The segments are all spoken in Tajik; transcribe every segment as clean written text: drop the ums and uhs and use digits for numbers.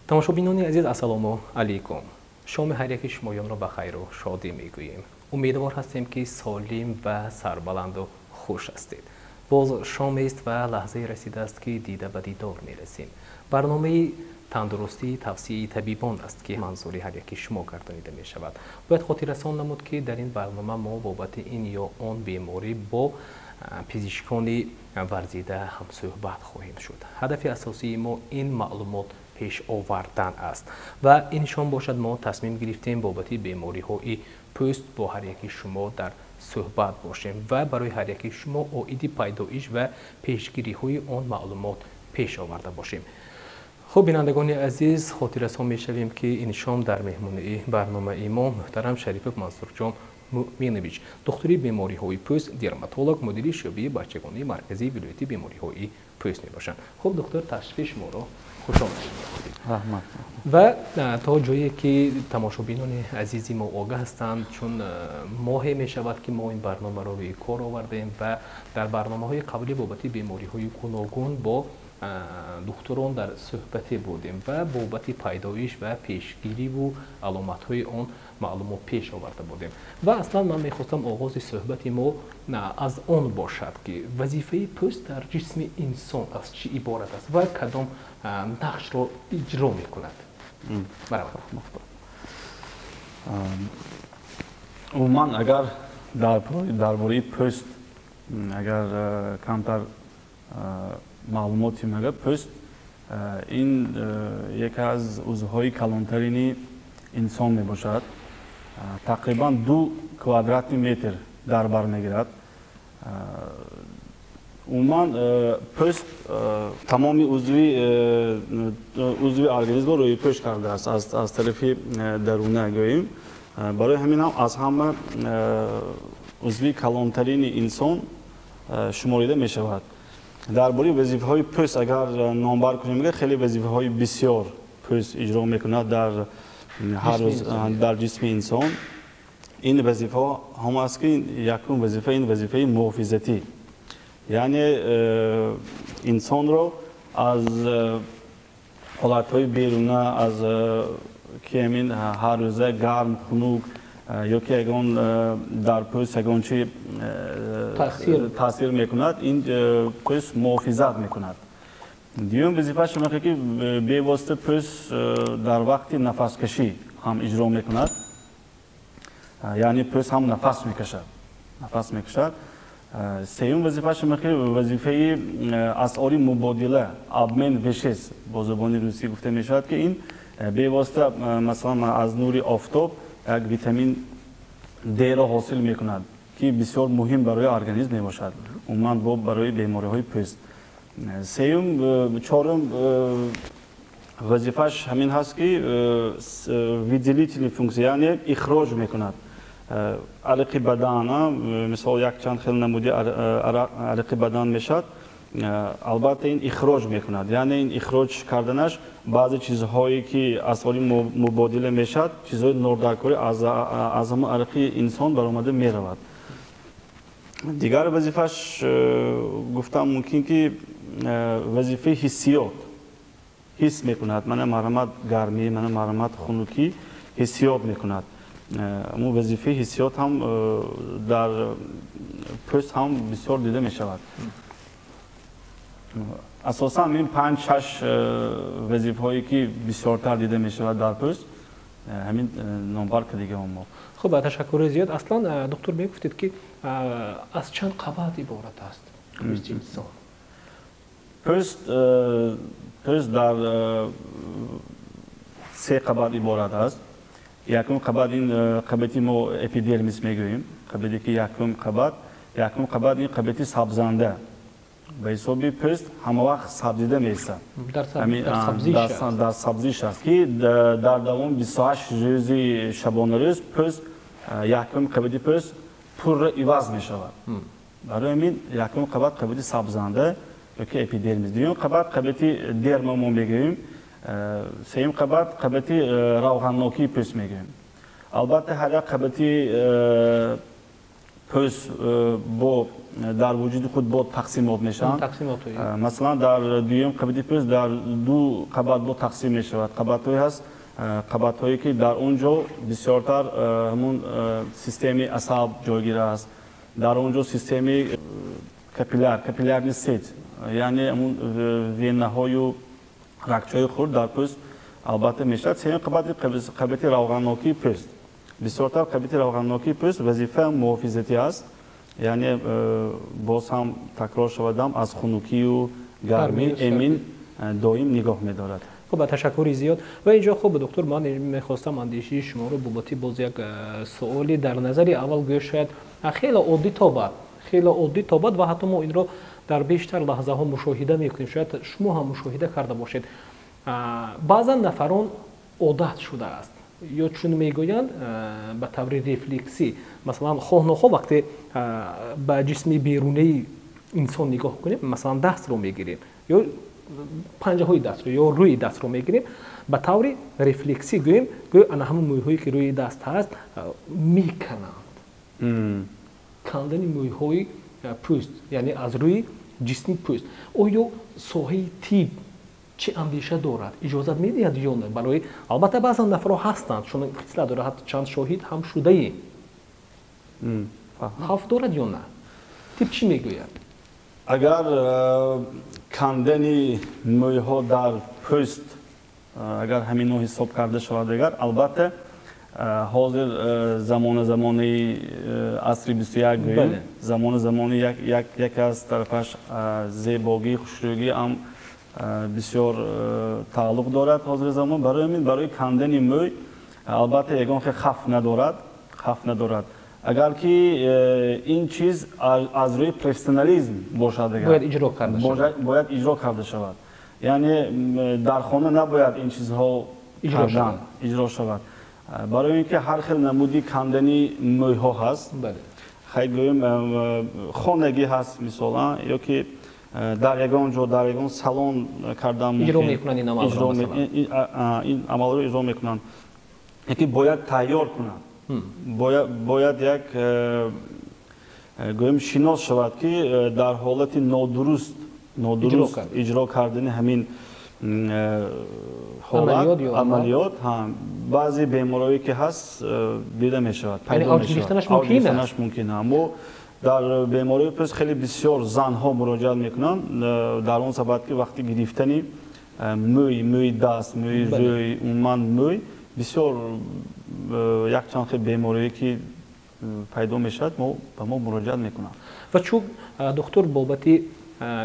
Тамошобинони азиз, ассалому алайкум. Шоми ҳар яки шумоёнро ба хайру шодӣ мегӯем. Умедвор ҳастем, ки солим ва сарбаланду хуш ҳастед. Боз шомест ва лаҳзае расидааст, ки дида ба дидор мерасем. Барномаи тандурустии тавсияи табибон аст, ки манзури ҳар яки шумо гардонида мешавад. Бояд хотиррасон намуд, ки дар ин барнома мо бобати ин ё он беморӣ бо пизишкони варзида ҳамсӯҳбат хоҳем шуд. Ҳадафи асосии мо ин маълумот пеш овардан аст ва ин шом бошад, мо тасмим гирифтем бобати бемориҳои пӯст бо ҳар яки шумо дар суҳбат бошем ва барои ҳар яки шумо оиди пайдоиш ва пешгириҳои он маълумот пеш оварда бошем. Хуб, бинандагони азиз, хотиррасон мешавем, ки ин шом дар меҳмонии барномаи мо муҳтарам Шарипов Мансурҷон Муъминович, духтури бемориҳои пӯст, дерматолог, мудири шӯъбаи бачагонии марказии вилояти бемориҳои пӯст мебошанд. Хуб, духтур, ташрифи шуморо хушомадед мегӯем. Раҳмат. Ва то ҷое ки тамошобинони азизи мо огаҳ ҳастанд, чун моҳе мешавад, ки мо ин барномаро рӯи кор овардем ва дар барномаҳои қаблӣ бобати бемориҳои гуногун бо духтурон дар суҳбате будем ва бобати пайдоиш ва пешгириву аломатҳои он маълумот пеш оварда будем. Ва аслан ман мехостам оғози суҳбати мо аз он бошад, ки вазифаи пӯст дар ҷисми инсон аз чӣ иборат аст ва кадом нақшро иҷро мекунад. Умуман, агар дар бораи пӯст агар камтар маълумоти мага, пӯст ин яке аз узвҳои калонтарини инсон мебошад. Тақрибан 2 квадратный метр дар бар мегирад. Умуман, пӯст тамоми узви организмро рӯйпӯш кардааст аз тарафи даруна гӯем. Барои ҳамин ҳам аз ҳама узви калонтарини инсон шуморида мешавад. Дар бораи вазифаҳои пӯст агар номбар кунем, хеле вазифаҳои бисёр пӯст иҷро мекунад дар ҳар рӯз дар ҷисми инсон. Ин вазифаҳо ҳам аст, ки якум вазифа ин вазифаи муҳофизатӣ, яъне инсонро аз ҳолатҳои беруна, аз ки ҳамин ҳар рӯза гарм, хунук ё ки ягон дар пӯст ягон чи таъсир мекунад, ин пӯст муҳофизат мекунад. Дуюм вазифааш ҳамин ки бевосита пӯст дар вақти нафаскашӣ ҳам иҷро мекунад, яъне пӯст ҳам нафас мекашад, нафас мекашад. Сеюм вазифааш ҳамин ки вазифаи асъори мубодила, обмен веществ бо забони русӣ гуфта мешавад, ки ин бевосита, масалан, аз нури офтоб як витамин Д-ро ҳосил мекунад, ки бисёр муҳим барои организм мебошад, умуман бо барои бемориҳои пӯст. Сеюм, чорум вазифааш ҳамин ҳаст, ки выделительный функция, яъне ихроҷ мекунад арақи бадан. Мисол, якчанд хел намуди арақи бадан мешавад, албатта, ин ихроҷ мекунад, яъне ин ихроҷ карданаш баъзе чизҳое ки асъори мубодила мешавад, чизҳои нордаркорӣ аз ҳамон арақи инсон баромада меравад. Дигар вазифааш гуфтам мумкин, ки вазифаи ҳиссиёт, ҳис мекунад, мана марҳамат гармӣ, мана марҳамат хунукӣ ҳиссиёт мекунад. Мо вазифаи ҳиссиёт ҳам дар пӯст ҳам бисёр дида мешавад. Асосан ин панҷ шаш вазифаҳое ки бисёртар дида мешавад дар пӯст, ҳамин номбар кардагиам мо. Хуб, ташаккури зиёд. Аслан, доктор, мегуфтед, ки аз чанд қабат иборат аст пӯсти инсон? Пӯст дар се қабат иборат аст. Якум қабат ин қабати мо эпидермис мегӯем, қабате ки якум қабат ин қабати сабзанда. Ба ҳисоби пӯст ҳамавақт сабзида меистад. Дар сабзиш аст, ки дар давоми 28 рӯзи шабонарӯз пӯст, якум қабати пӯст пурра иваз мешавад. Барои ҳамин якум қабат қабати сабзанда ёки эпидермис, дуюм қабат қабати дерма мо мегӯем, сеюм қабат қабати равғаннокии пӯст мегӯем. Албатта, ҳар як қабати пӯст бо дар вуҷуди худ бо тақсимот мешаванд. Масалан, дар дуюм қабати пӯст дар ду қабат бо тақсим мешавад. Қабатҳое ҳаст, қабатҳое ки дар он ҷо бисёртар ҳамун системаи асаб ҷойгир аст, дар он ҷо системаи капилляр, капиллярный сеть, яъне ҳамун венаҳою рагчаҳои хурд дар пӯст албатта мешавад. Сеюм қабати қабати равғаннокии пӯст. Бисёртар қабати равғаннокии пӯст вазифа муҳофизатӣ аст, яъне боз ҳам такрор шавадам, аз хунукию гармӣ эмин доим нигоҳ медорад. Хуб, ташаккури зиёд. Ва инҷо, хуб, доктор, ман мехостам андешаи шуморо бобати боз як суоле дар назари аввал гӯё шояд хеле оддӣ тобад, хеле оддӣ тобад ва ҳатто мо инро дар бештар лаҳзаҳо мушоҳида мекунем, шояд шумо ҳам мушоҳида карда бошед. Баъзан нафарон одат шудааст ё чун мегӯянд, ба таври рефлексӣ, масалан, хоҳ нохоҳ вақте ба ҷисми берунаи инсон нигоҳ кунем, масалан, дастро мегирем ё панҷаҳои дастро ё рӯи дастро мегирем, ба таври рефлексӣ гӯем, гӯё ана ҳамон мӯйҳое ки рӯи даст ҳаст, мекананд. Кандани мӯйҳои пӯст, яъне аз рӯи ҷисми пӯст. Оё соҳаи тиб чӣ андеша дорад, иҷозат медиҳад ё не? Барои албатта баъзан нафарҳо ҳастанд, чун хислат дорад, ҳатто чанд шоҳид ҳам шудаем. Хавф дорад ё на? Тиб чӣ мегӯяд? Агар кандани мӯйҳо дар пӯст, агар ҳамино ҳисоб карда шавад, агар албатта ҳозир замона замони асри 21 гӯем, замона замони яке аз тарафаш зебогӣ, хушрӯгӣ ҳам бисёр тааллуқ дорад ҳозири замон. Барои ҳамин барои кандани мӯй албатта ягон хел хавф надорад, хавф надорад. Агар ки ин чиз аз рӯи профессионализм бошад, бояд иҷро карда шавад, бояд иҷро карда шавад. Яъне дар хона набояд ин чизҳо иҷро шавад. Барои ин ки ҳар хел намуди кандани мӯйҳо ҳаст, хай гӯем, хонагӣ ҳаст мисолан, ё ки дар ягон ҷо, дар ягон салон кардан иҷро мекунанд ин амалро, ин амалро иҷро мекунанд, яке бояд тайёр кунанд, бояд як гӯем шинос шавад, ки дар ҳолати нодуруст иҷро кардани ҳамин ҳолат, амалиёт, баъзе бемориҳое ки ҳаст, дида мешавад, пайдо мешавад, мумкин. Аммо дар бемории пӯст хеле бисёр занҳо муроҷиат мекунанд дар он сабаб, ки вақти гирифтани мӯй, мӯи даст, мӯи рӯй, умуман мӯй, бисёр якчанд хел бемориҳое ки пайдо мешавад, ба мо муроҷиат мекунанд. Ва чун, доктор, бобати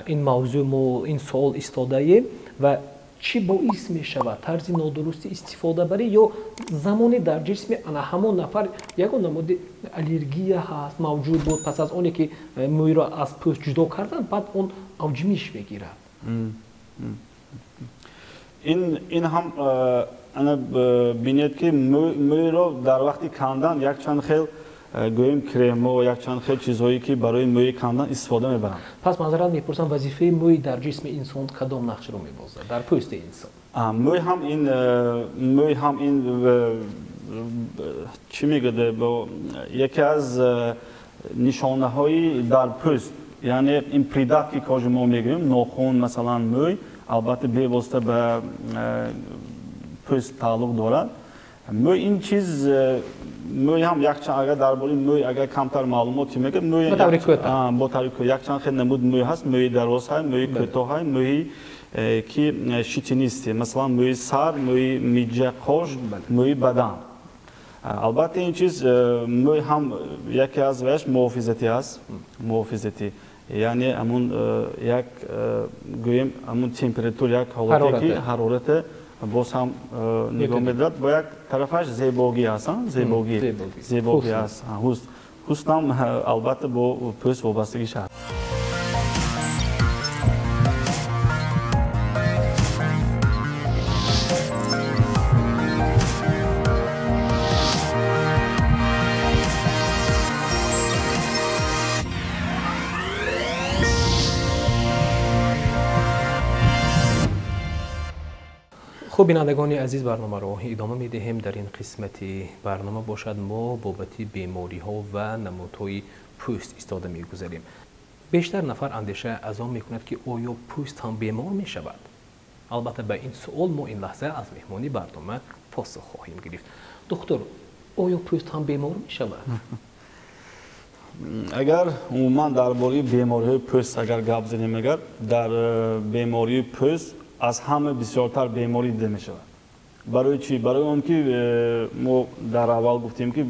ин мавзӯъ мо ин суол истодаем, ва чӣ боис мешавад тарзи нодурусти истифодабарӣ ё замоне дар ҷисми ана ҳамон нафар ягон намуди аллергия ҳаст, мавҷуд буд, пас аз оне ки мӯйро аз пӯст ҷудо кардан, баъд он авҷмиш мегирад? Ин ҳам ана бинед, ки мӯйро дар вақти кандан якчанд хел, гӯем, кремо, якчанд хел чизҳое ки барои мӯи кандан истифода мебаранд. Пас маъзарат мепурсам, вазифаи мӯй дар ҷисми инсон кадом нақшро мебозад, дар пӯсти инсон? Мӯй ҳам ин чӣ мегӯяд, яке аз нишонаҳои дар пӯст, яъне ин придатки кожи мо мегӯем, нохун, масалан, мӯй албатта бевосита ба пӯст тааллуқ дорад. Мӯй ин чиз, мӯй ҳам якчанд, агар дар бораи мӯй агар камтар маълумоте мегӯяд, мӯй бо таври якчанд хел намуд мӯй ҳаст: мӯи дароз ҳай, мӯи кӯтоҳ ҳай, мӯи ки щетинистый, масалан, мӯи сар, мӯи миҷа, қош, мӯи бадан. Албатта, ин чиз, мӯй ҳам яке аз ваяш муҳофизатӣ аст, муҳофизатӣ, яъне ҳамун як, гӯем, ҳамун температура, як ҳолате ки ҳарорате боз ҳам нигоҳ медорад. Бо як тарафаш зебогӣ аст, зебогӣ аст, ҳусн ҳам албатта бо пӯст вобастагиш ҳаст. Хуб, бинандагони азиз, барномаро идома медиҳем. Дар ин қисмати барнома бошад, мо бобати бемориҳо ва намудҳои пӯст истода мегузарем. Бештар нафар андеша аз он мекунад, ки оё пӯст ҳам бемор мешавад? Албатта, ба ин суол мо ин лаҳза аз меҳмони барнома посух хоҳем гирифт. Доктор, оё пӯст ҳам бемор мешавад? Агар умуман дар бораи бемориҳои пӯст агар гап занем, агар дар бемории пӯст аз ҳама бисёртар беморӣ дида мешавад. Барои чӣ? Барои он ки мо дар аввал гуфтем, ки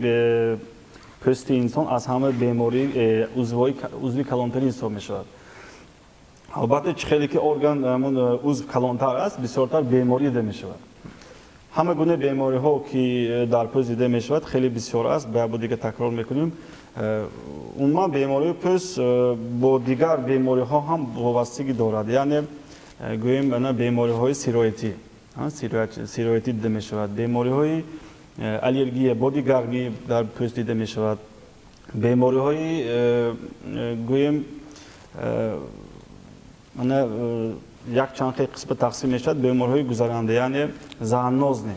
пӯсти инсон аз ҳама беморӣ узви калонтарин ҳисоб мешавад. Албатта, чӣ хеле ки орган, узв калонтар аст, бисёртар беморӣ дида мешавад. Ҳама гуна бемориҳо, ки дар пӯст дида мешавад, хеле бисёр аст, ба бо дига такрор мекунем. Умуман бемории пӯст бо дигар бемориҳо ҳам вобастагӣ дорад, яъне гӯем, ана бемориҳои сироятӣ, сироятӣ дида мешавад, бемориҳои аллергия, боди гармӣ дар пӯст дида мешавад, бемориҳои, гӯем, ана якчанд хел қисма тақсим мешавад, бемориҳои гузаранда, яъне зоонозный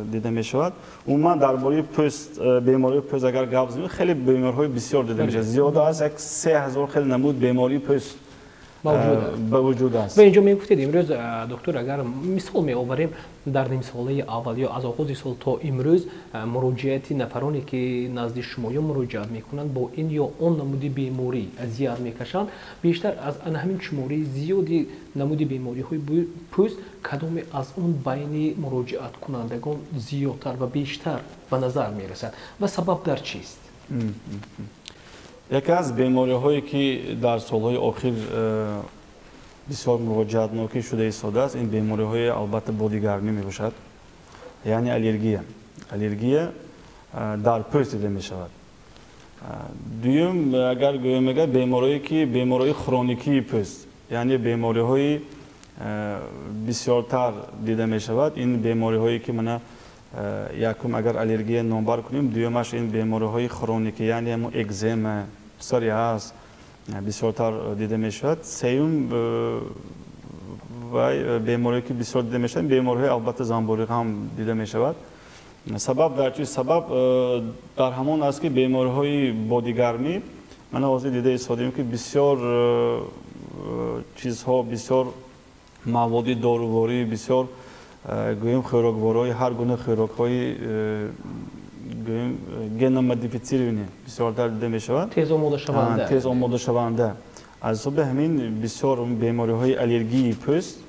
дида мешавад. Умуман дар бораи пӯст, бемории пӯст агар гап занем, хеле бемориҳои бисёр дида мешавад, зиёда аз як 3000 хел намуд бемории пӯст ба вуҷуд аст. Ва инҷо мегуфтед имрӯз, доктор, агар мисол меоварем, дар нимсолаи аввал ё аз оғози сол то имрӯз муроҷиати нафароне, ки назди шумоё муроҷиат мекунанд, бо ин ё он намуди беморӣ азият мекашанд, бештар аз ана ҳамин шумораи зиёди намуди бемориҳои пӯст кадоме аз он байни муроҷиаткунандагон зиёдтар ва бештар ба назар мерасад ва сабаб дар чист? Яке аз бемориҳое, ки дар солҳои охир бисёр муроҷиатнокӣ шуда истодааст, ин бемориҳои, албатта, бодигармӣ мебошад, яъне аллергия. Аллергия дар пӯст дида мешавад. Дуюм, агар гӯем, агар бемориҳое, ки бемориҳои хроникии пӯст, яъне бемориҳои бисёртар дида мешавад, ин бемориҳое, ки мана якум агар аллергия номбар кунем, дуюмаш ин бемориҳои хроникӣ, яъне ҳамун экзема, псориаз бисёртар дида мешавад. Сеюм вай бемориҳое, ки бисёр дида мешавад, бемориҳои, албатта, занбӯриғ ҳам дида мешавад. Сабаб дар чи? Сабаб дар ҳамон аст, ки бемориҳои бодигармӣ, мана ҳозир дида истодем, ки бисёр чизҳо, бисёр маводи доруворӣ, бисёр, гӯем, хӯрокворҳои, ҳар гуна хӯрокҳои, гӯем, геномодифицированный бисёртар дида мешавад. Тез омодашаванда. Тез омодашаванда. Аз ҳисоби ҳамин бисёр бемориҳои аллергии пӯст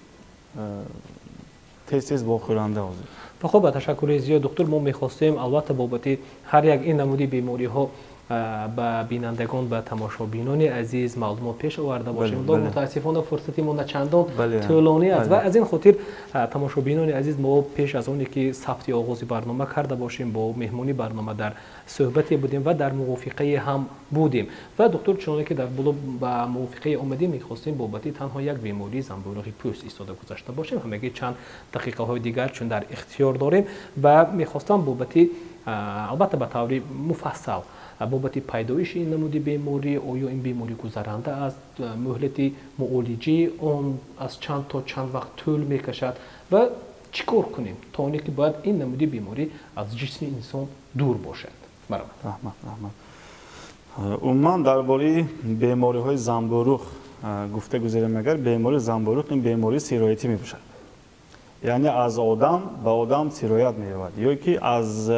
тез тез вохӯранда ҳозир. Ва хуб, ташаккури зиёд, доктор. Мо мехостем, албатта, бобати ҳар як ин намуди бемориҳо ба бинандагон, ба тамошобинони азиз маълумот пеш оварда бошем. Мутаассифона, фурсати мо начандон тӯлонӣ аст ва аз ин хотир, тамошобинони азиз, мо пеш аз оне ки сабти оғози барнома карда бошем, бо меҳмони барнома дар суҳбате будем ва дар мувофиқае ҳам будем. Ва доктор, чуноне ки дар боло ба мувофиқае омадем, мехостем бобати танҳо як бемории занбӯруғи пӯст истода гузашта бошем, ҳамагӣ чанд дақиқаҳои дигар чун дар ихтиёр дорем, ва мехостам бобати, албатта, ба таври муфассал бобати пайдоиши ин намуди беморӣ, оё ин беморӣ гузаранда аст, муҳлати муолиҷаи он аз чанд то чанд вақт тӯл мекашад ва чӣ кор кунем, то оне ки бояд ин намуди беморӣ аз ҷисми инсон дур бошад. Баромад. Раҳмат, раҳмат. Умуман дар бораи бемориҳои занбӯруғ гуфта гузарем, агар бемории занбӯруғ ин бемории сироятӣ мебошад, яъне аз одам ба одам сироят меёбад ё ки аз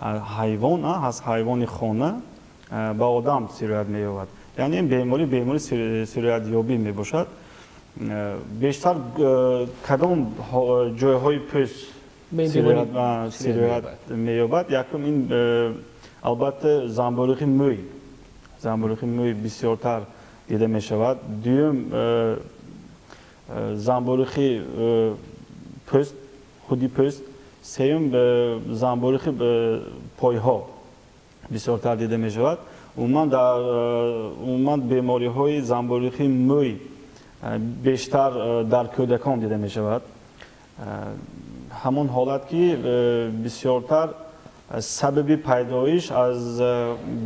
ҳайвон, аз ҳайвони хона ба одам сироят меёбад, яъне ин беморӣ бемории сироятёбӣ мебошад. Бештар кадом ҷойҳои пӯст сироят меёбад? Якум ин, албатта, занбӯруғи мӯй, занбӯруғи мӯй бисёртар дида мешавад. Дуюм, занбӯруғи пӯст, худи пӯст. Сеюм, занбӯруғи пойҳо бисёртар дида мешавад. Умуман дар умуман бемориҳои занбӯруғи мӯй бештар дар кӯдакон дида мешавад. Ҳамон ҳолат, ки бисёртар сабаби пайдоиш аз,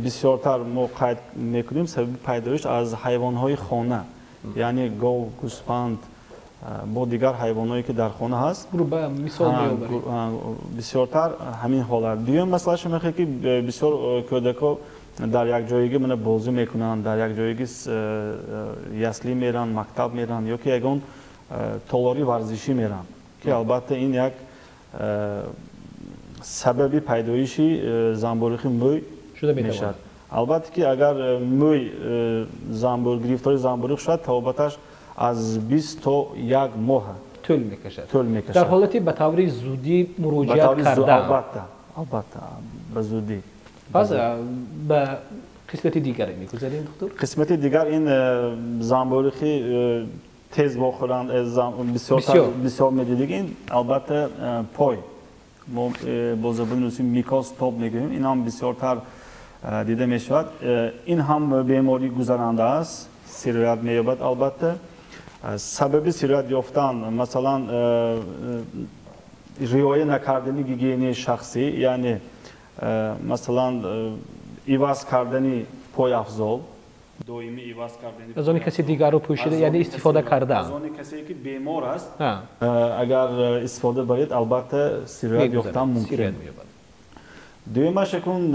бисёртар мо қайд мекунем, сабаби пайдоиш аз ҳайвонҳои хона, яъне гов, гӯсфанд. Бо дигар ҳайвонҳое ки дар хона ҳаст. Гурба мисол меоваред. Бисёртар ҳамин ҳолат. Дуюм масъалааш мехоҳад ки бисёр кӯдакҳо дар як ҷойгӣ мана бозӣ мекунанд, дар як ҷойгӣ ясли меранд, мактаб меранд ё ки ягон толори варзишӣ меранд, ки албатта ин як сабаби пайдоиши занбӯрухи мӯй мешавад. Албатта ки агар мӯй гирифтори занбӯрух шавад, табобаташ аз 20 то 1 моҳ тӯл мекашад. Дар ҳолати ба таври зудӣ муроҷиат кардан. Албатта, албатта, ба зудӣ. Пас ба қисмати дигаре мегузарем, доктор? Қисмати дигар ин занбӯрухи тез вохӯранд, бисёр медидик. Ин албатта пой. Мо бо забони русӣ микоз топ мегӯем. Ин ҳам бисёртар дида мешавад. Ин ҳам бемории гузаранда аст, сироят меёбад албатта. Сабаби сироят ёфтан, масалан, риоя накардани гигиенаи шахсӣ, яъне масалан иваз кардани пойафзол, доимӣ иваз кардани аз они касе дигарро пӯшида, яъне истифода кардан. Аз они касе ки бемор аст, агар истифода баред, албатта сироят ёфтан мумкин. Дуюмаш якун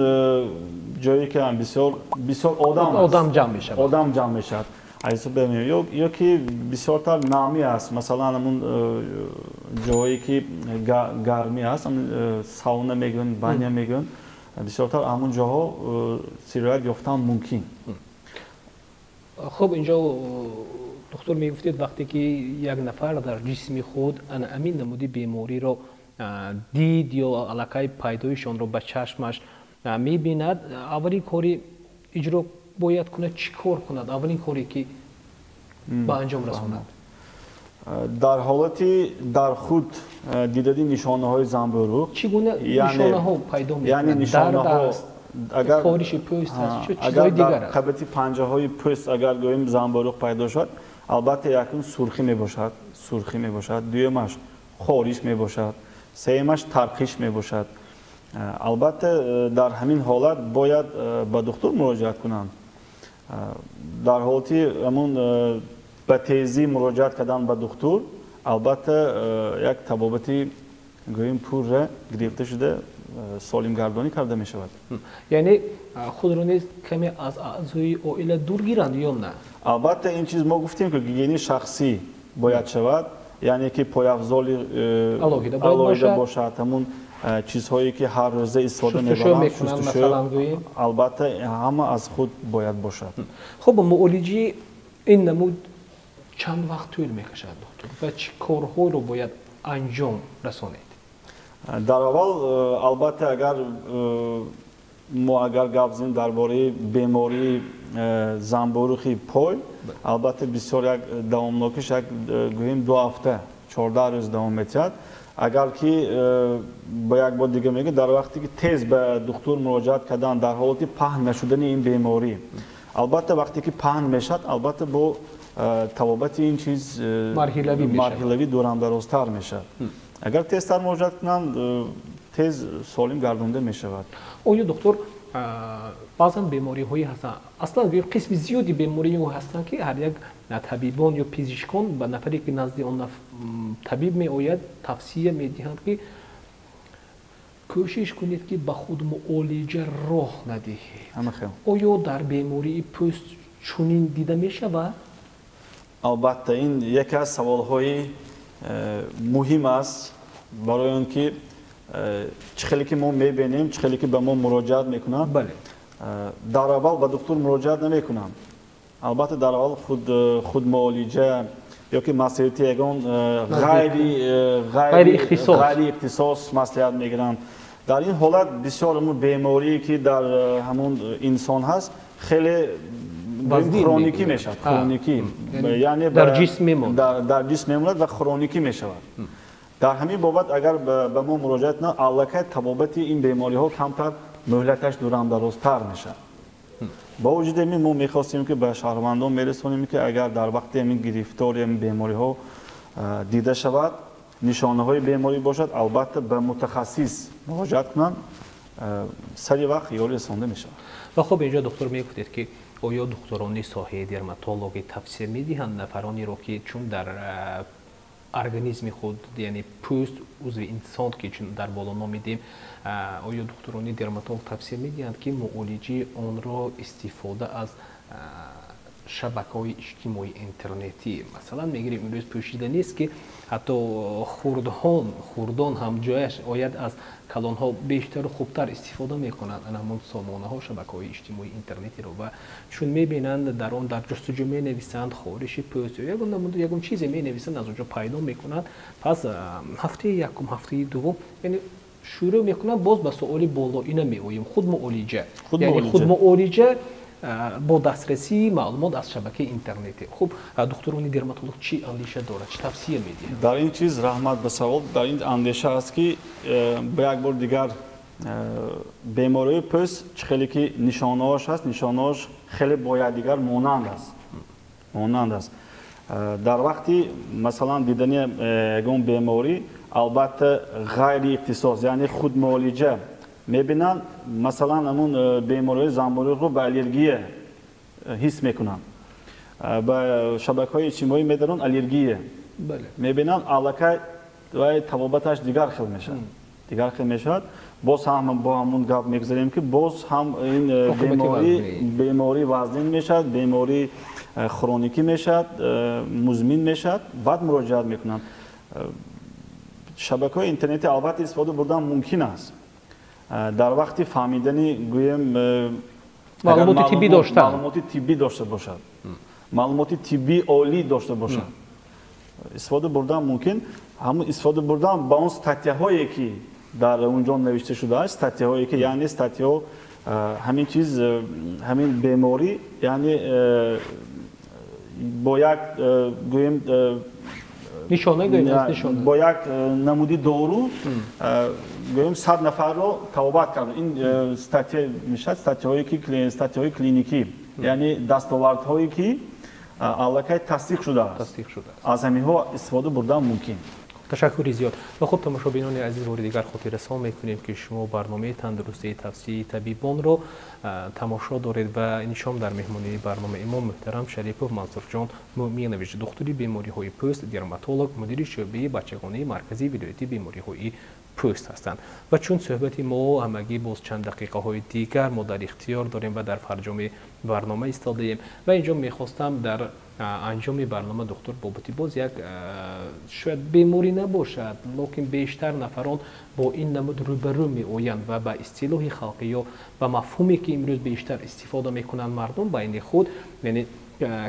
ҷое ки бисёр бисёр одам аст. Одам ҷамъ мешавад. Одам ҷамъ мешавад. Ё ки бисёртар намӣ аст, масалан ҳамун ҷое ки гармӣ аст, сауна мегӯянд, баня мегӯянд, бисёртар ҳамун ҷоҳо сироят ёфтан мумкин. Хуб, инҷо доктор мегуфтед вақте ки як нафар дар ҷисми худ ана ҳамин намуди бемориро дид ё аллакай пайдоиши онро ба чашмаш мебинад, аввалин кори иҷро бояд кунад, чӣ кор кунад? Аввалин коре ки ба анҷом расонад. Дар ҳолати дар худ дидани нишонаҳои занбӯруғ, чӣ гуна нишонаҳо пайдо мекунад? Дард аст, агар хориши пӯст аст, чӣ агар чизҳои дигар дар аст? қабати панҷаҳои пӯст агар гӯем занбӯруғ пайдо шуд, албатта якум сурхӣ мебошад, сурхӣ мебошад, дуюмаш хориш мебошад, сеюмаш тарқиш мебошад. Албатта дар ҳамин ҳолат бояд ба духтур муроҷиат кунанд. Дар ҳолати ҳамун ба тезӣ муроҷиат кардан ба духтур, албатта як табобати гӯем пурра гирифта шуда солимгардонӣ карда мешавад. Яъне худро низ каме аз аъзои оила дур гиранд ё на? Албатта ин чиз мо гуфтем ки гигиенаи шахсӣ бояд шавад, яъне ки пойафзоли алоҳида бояд алоҳида бошад. Бошад, ҳамун чизҳое ки ҳар рӯза истифода шустушӯ мебаранд, мекунанд, масалан гӯем. Албатта ҳама аз худ бояд бошад. Хуб, муолиҷаи ин намуд чанд вақт тӯл мекашад, доктор, ва чӣ корҳоро бояд анҷом расонед? Дар аввал, албатта, агар мо агар гап занем дар бораи бемории занбӯрухи пой, албатта бисёр як давомнокиш як гӯем 2 ҳафта, 14 рӯз давом метиҳад. Агар ки ба як бор дига мегӯ, дар вақте ки тез ба духтур муроҷиат кардан дар ҳолати паҳн нашудани ин беморӣ, албатта вақте ки паҳн мешавад, албатта бо табобати ин чиз марҳилавӣ мешавад. Марҳилавӣ дурамдарозтар мешавад. Агар тезтар муроҷиат кунанд, тез солим гардонда мешавад. Оё доктор, баъзан бемориҳое ҳастанд, аслан гӯем қисми зиёди бемориҳо ҳастанд, ки ҳар як табибон ё пизишкон ба нафаре ки назди он табиб меояд тавсия медиҳанд, ки кӯшиш кунед, ки ба худ муолиҷа роҳ надиҳед. Ҳама хел. Оё дар бемории пӯст чунин дида мешавад? Албатта ин яке аз саволҳои муҳим аст, барои он ки чӣ хеле ки мо мебинем, чӣ хеле ки ба мо муроҷиат мекунанд, дар аввал ба духтур муроҷиат намекунанд. Албатта дар аввал худмуолиҷа ё ки маслиҳати ягон ғайри ихтисос. Ғайри ихтисос маслиҳат мегиранд. Дар ин ҳолат бисёр ҳамун беморие ки дар ҳамун инсон ҳаст, хеле вазнин хроникӣ мегӯянд. Мешавад. Хроникӣ. Яъне дар ҷисм мемонад. Дар ҷисм мемонад ва хроникӣ мешавад. Дар ҳамин бобат агар ба мо муроҷиат кунанд, аллакай табобати ин бемориҳо камтар муҳлаташ дурамдарозтар мешавад. Бо вуҷуди ин мо мехостем ки ба шаҳрвандон мерасонем, ки агар дар вақти ҳамин гирифтори ҳамин бемориҳо дида шавад, нишонаҳои беморӣ бошад, албатта ба мутахассис муроҷиат кунанд, сари вақт ёрӣ расонда мешавад. Ва хуб, инҷо доктор мегуфтед, ки оё духтурони соҳаи дерматологӣ тавсия медиҳанд нафаронеро, ки чун дар Организми худ, яъне пӯст, узви инсон, ки чун дар боло номидем, оё духтурони дерматолог тавсия медиҳанд, ки муолиҷаи онро истифода аз шабакаҳои иҷтимоии интернетӣ, масалан мегирем, имрӯз пӯшида нест, ки ҳатто хурдон ҳам ҷояш ояд аз калонҳо бештару хубтар истифода мекунанд ана ҳамон сомонаҳо, шабакаҳои иҷтимоии интернетиро, ва чун мебинанд, дар он дар ҷустуҷӯ менависанд хориши пӯст ё ягон намуд, ягон чизе менависанд, аз он ҷо пайдо мекунанд. Пас ҳафтаи якум, ҳафтаи дуввум, яъне шурӯъ мекунанд. Боз ба суоли болоина меоем: худмуолиҷа, яъне худмуолиҷа бо дастрасии маълумот аз шабакаи интернетӣ. Хуб, духтурони дерматолог чӣ андеша дорад, чӣ тавсия медиҳанд? Дар ин чиз, раҳмат ба савол, дар ин андеша аст, ки ба як бор дигар бемории пӯст чӣ хеле ки нишонаҳош ҳаст, нишонаҳош хеле бо якдигар монанд аст. Дар вақти, масалан, дидани ягон беморӣ, албатта, ғайри ихтисос, яъне худмуолиҷа мебинанд. Масалан, ҳамун бемориҳои занбӯриғро ба аллергия ҳис мекунанд, ба шабакаҳои иҷтимоӣ медаранд, аллергия мебинанд, аллакай вай табобаташ дигар хел мешавад. Боз ҳам бо ҳамун гап мегузарем, ки боз ҳам ин беморӣ вазнин мешавад, беморӣ хроникӣ мешавад, музмин мешавад, баъд муроҷиат мекунанд. Шабакаҳои интернетӣ албатта истифода бурдан мумкин аст дар вақти фаҳмидани, гӯем, маълумоти тиббӣ доштан. Маълумоти тиббӣ дошта бошад, маълумоти тиббии олӣ дошта бошад, истифода бурдан мумкин. Ҳамун истифода бурдан ба он статьяҳое, ки дар он ҷо навишта шудааст, статьяҳое ки, яъне статьяҳо, ҳамин чиз, ҳамин беморӣ, яъне бо як, гӯем, нишона, гӯем, аз нишона. Бо як намуди дору, гӯем, 100 нафарро табобат кард, ин статья мешавад. Статьяҳое ки статьяҳои клиникӣ, яъне дастовардҳое, ки аллакай тасдиқ шудааст. Тасдиқ шудааст. Аз ҳаминҳо истифода бурдан мумкин. Ташаккури зиёд. Ва хуб, тамошобинони азиз, бори дигар хотиррасон мекунем, ки шумо барномаи тандурустии тавсияи табибонро тамошо доред ва ин шом дар меҳмонии барномаи мо муҳтарам Шарипов Мансурҷон Муъминович, духтури бемориҳои пӯст, дерматолог, мудири шӯъбаи бачагонаи марказии вилоятии бемориҳои пӯст ҳастанд. Ва чун суҳбати мо ҳамагӣ боз чанд дақиқаҳои дигар мо дар ихтиёр дорем ва дар фарҷоми барнома истодаем, ва инҷо мехостам дар анҷоми барнома, духтур, бобати боз як, шояд беморӣ набошад, лекин бештар нафарон бо ин намуд рӯбарӯ меоянд ва ба истилоҳи халқӣ ё ба мафҳуме, ки имрӯз бештар истифода мекунанд мардум байни худ, яъне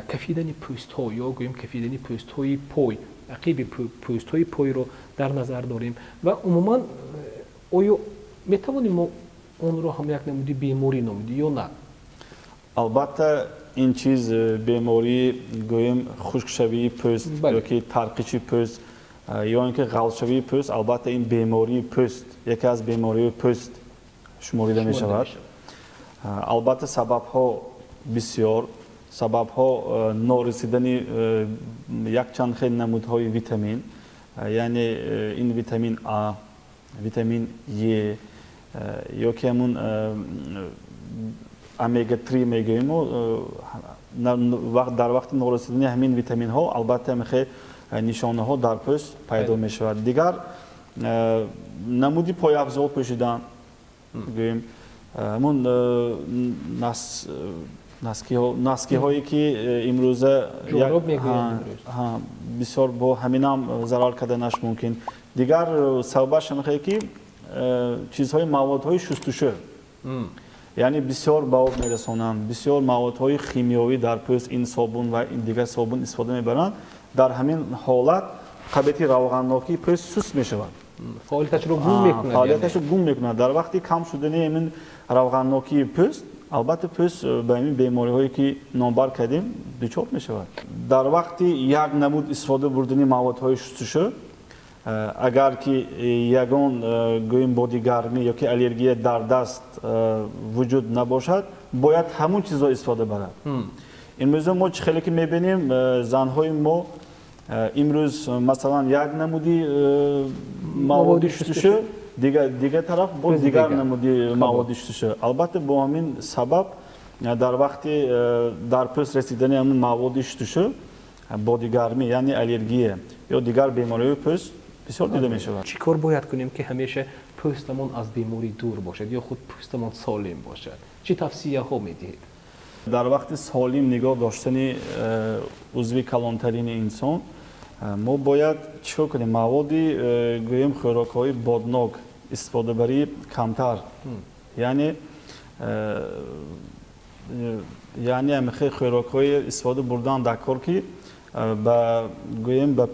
кафидани пӯстҳо ё гӯем кафидани пӯстҳои пой, ақиби пӯстҳои пойро дар назар дорем. Ва умуман, оё метавонем мо онро ҳам як намуди беморӣ номид ё на? Албатта, ин чиз бемории, гӯем, хушкшавии пӯст ёки тарқиши пӯст ё ин ки ғалзшавии пӯст, албатта, ин бемории пӯст, яке аз бемориҳои пӯст шуморида мешавад. Албатта, сабабҳо бисёр, сабабҳо норасидани якчанд хел намудҳои витамин, яъне ин витамин А, витамин Е ё ки ҳамун омега 3 мегӯем. Дар вақти норасидани ҳамин витаминҳо, албатта, ҳамихел нишонаҳо дар пӯст пайдо мешавад. Дигар намуди пойафзол пӯшидан, гӯем, ҳамун носкиҳое, ки имрӯза бисёр, бо ҳаминам зарар карданаш мумкин. Дигар сабабаш ҳамихел ки чизҳои, маводҳои шустушӯ, яъне бисёр ба об мерасонанд, бисёр маводҳои химиёвӣ дар пӯст, ин собун ва ин дигар собун истифода мебаранд. Дар ҳамин ҳолат қабилияти равғаннокии пӯст суст мешавад. Фаъолияташро гум мекунад. Фаъолияташро гум мекунад. Дар вақти кам шудани ҳамин равғаннокии пӯст, албатта, пӯст ба ҳамин бемориҳое, ки номбар кардем, дучор мешавад. Дар вақти як намуд истифода бурдани маводҳои шустушӯ, агар ки ягон, гӯем, боди гармӣ ё ки аллергия дар даст вуҷуд набошад, бояд ҳамун чизро истифода барад. Имрӯза мо чӣ хеле ки мебинем, занҳои мо имрӯз, масалан, як намуди маводи шустушӯ, дигар тараф бо дигар намуди маводи шустушӯ. Албатта, бо ҳамин сабаб дар вақти дар пӯст расидани ҳамун маводи шустушӯ Бодигармӣ, яъне аллергия ё дигар бемориҳои пӯст бисёр дида мешавад. Чӣ кор бояд кунем, ки ҳамеша пӯстамон аз беморӣ дур бошад ё худ пӯстамон солим бошад? Чӣ тавсияҳо медиҳед? Дар вақти солим нигоҳ доштани узви калонтарини инсон мо бояд чӣ кор кунем? Маводи, гӯем, хӯрокҳои боднок истифодабарӣ камтар, яъне ҳамихел хӯрокҳои истифода бурдан дар кор, ки ба, гӯем, ба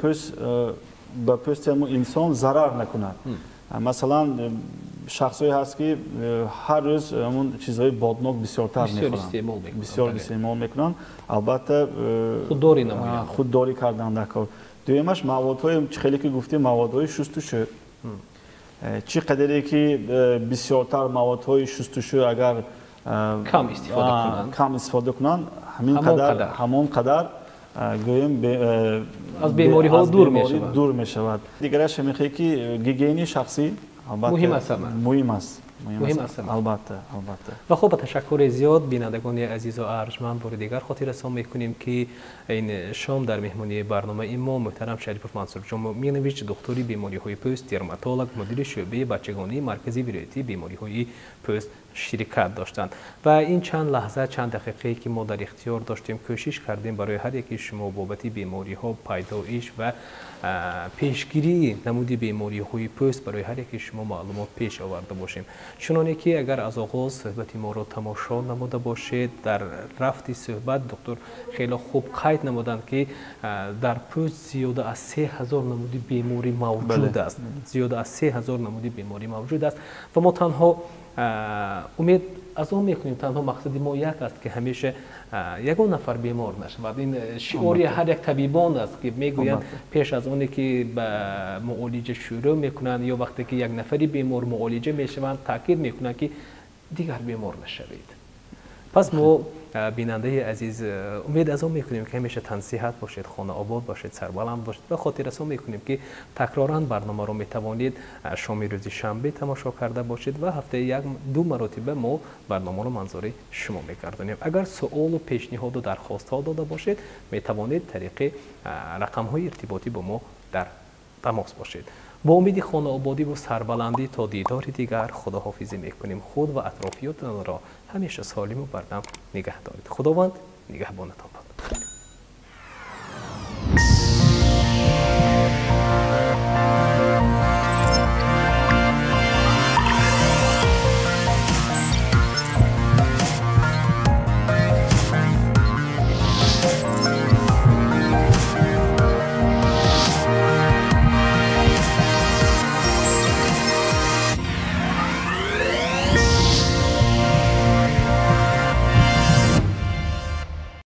пӯсти ҳамун инсон зарар накунад. Масалан, шахсое ҳаст, ки ҳар рӯз ҳамун чизҳои боднок бисёртар мехӯранд, бисёр истеъмол мекунанд. Албатта, худдорӣ кардан дар кор. Дуюмаш, маводҳои, чӣ хеле ки гуфтем, маводҳои шустушӯ, чӣ қадаре ки бисёртар маводҳои шустушӯ агар кам истифода кунанд, кам истифода кунанд, ҳамин қадар, ҳамон қадар, гӯем, аз бемориҳо дур мешавад. Дур мешавад. Дигараш ҳамин, ки гигиенаи шахсӣ муҳим аст. Муҳим аст. Муҳим аст. Албатта, албатта. Ва хуб, ба ташаккури зиёд, бинандагони азизу арҷманд, бори дигар хотиррасон мекунем, ки ин шом дар меҳмонии барномаи мо муҳтарам Шарипов Мансурҷон Муъминович, духтури бемориҳои пӯст, дерматолог, мудири шӯъбаи бачагонии Маркази вилоятии бемориҳои пӯст ширкат доштанд. Ва ин чанд лаҳза, чанд дақиқае, ки мо дар ихтиёр доштем, кӯшиш кардем барои ҳар яки шумо бобати бемориҳо, пайдоиш ва пешгирии намуди бемориҳои пӯст барои ҳар яки шумо маълумот пеш оварда бошем. Чуноне ки агар аз оғоз суҳбати моро тамошо намуда бошед, дар рафти суҳбат доктор хеле хуб қайд намуданд, ки дар пӯст зиёда аз 3000 намуди беморӣ мавҷуд аст, зиёда аз 3000 намуди беморӣ мавҷуд аст. Ва мо танҳо умед аз он мекунем, танҳо мақсади мо як аст, ки ҳамеша ягон нафар бемор нашавад. Ин шиори ҳар як табибон аст, ки мегӯянд, пеш аз оне ки ба муолиҷа шурӯъ мекунанд ё вақте ки як нафари бемор муолиҷа мешаванд, таъкид мекунанд, ки дигар бемор нашавед. Пас мо, бинандаи азиз, умед аз он мекунем, ки ҳамеша тансиҳат бошед, хонаобод бошед, сарбаланд бошед. Ва хотиррасон мекунем, ки такроран барномаро метавонед шоми рӯзи шанбе тамошо карда бошед ва ҳафтаи як ду маротиба мо барномаро манзури шумо мегардонем. Агар суолу пешниҳоду дархостҳо дода бошед, метавонед тариқи рақамҳои иртиботӣ бо мо дар тамос бошед. Бо умеди хонаободиву сарбаландӣ то дидори дигар худоҳофизӣ мекунем. Худ ва атрофиётонро ҳамеша солиму бардам нигаҳ доред. Худованд нигаҳбонатон бод.